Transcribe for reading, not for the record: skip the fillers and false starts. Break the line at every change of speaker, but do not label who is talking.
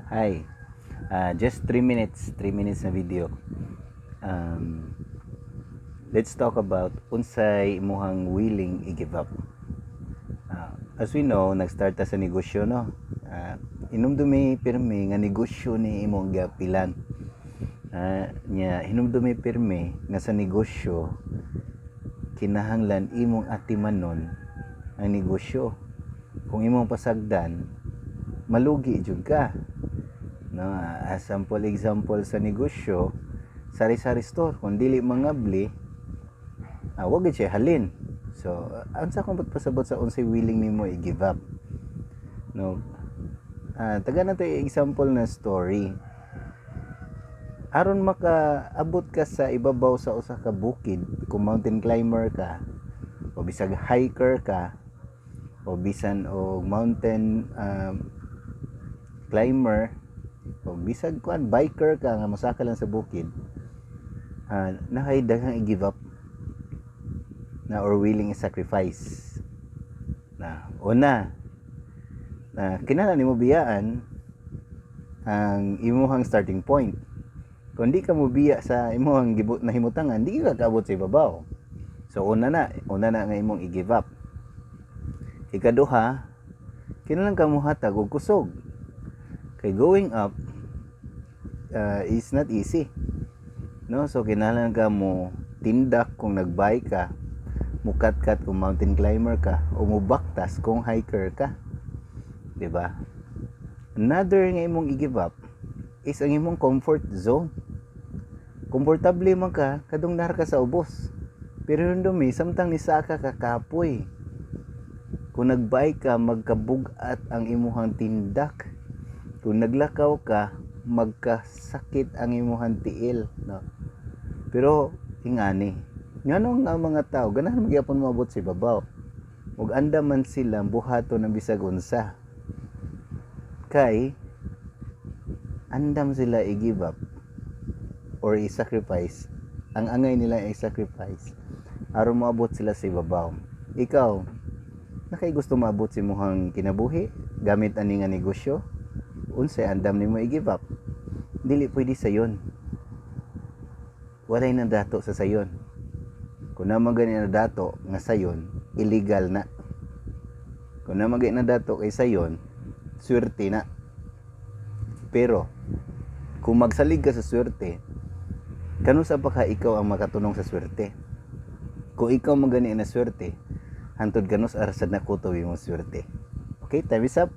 Hi. Just 3 minutes, 3 minutes na video. Let's talk about unsay imuhang willing i-give up. As we know, nag-start ta sa negosyo, no? Hinumdumi pirmi nga negosyo ni imong giapilan. Nya hinumdumi pirmi nga sa negosyo kinahanglan imong atimanon ang negosyo. Kung imong pasagdan, malugi jud ka. No, as sample example sa negosyo, sari-sari store, kung dili mangabli, wag gid siya halin. So, unsa akong pasabot sa unsay willing nimo i-give up? No. Taga na to example na story. Aron makaabot ka sa ibabaw sa usa ka bukid, kung mountain climber ka o bisag hiker ka o bisan og mountain climber o bisag kuan biker ka nga mosaka lang sa bukid, naay daghang i-give up na or willing i-sacrifice. Na una, na kinahanglan nimo biyaan ang imuhang starting point. Kung di ka mobiya sa imuhang nahimutangan, di ka kaabot sa ibabaw. So una na nga imong i-give up. Ikaduha, kinahanglan ka mohatag og kusog. Kay going up is not easy. No? So kinahanglan ka mo tindak kung nagbike ka, mukat-kat kung mountain climber ka, o mubaktas kung hiker ka. 'Di ba? Another nga imong i-give up is ang imong comfort zone. Komportable man ka kadtong naa ka sa ubos. Pero dumi samtang nisaka ka, kapoy. Kung nagbike ka, magkabug-at ang imuhang tindak. Kung naglakaw ka, magkasakit ang imuhang tiil, no? Pero ingani, nganong ang mga tao ganahan magyapon moabot sa ibabaw? Ug andam man sila buhaton ang bisag unsa. Kay andam sila i-give up or i-sacrifice ang angay nila i-sacrifice aron moabot sila sa ibabaw. Ikaw, naa kay gusto moabot sa imuhang kinabuhi gamit ani nga negosyo? Unsay andam nimo i-give up? Dili pwede sayon. Walay nadato sa sayon. Kung naa man gani nadato nga sayon, illegal na. Kung naa man gani nadato kay sayon, swerte na. Pero kung magsalig ka sa swerte, kanusa pa ka ikaw ang makatunong sa swerte? Kung ikaw man gani na swerte, hantod kanus-a sad na kutob imong swerte? Okay, time is up.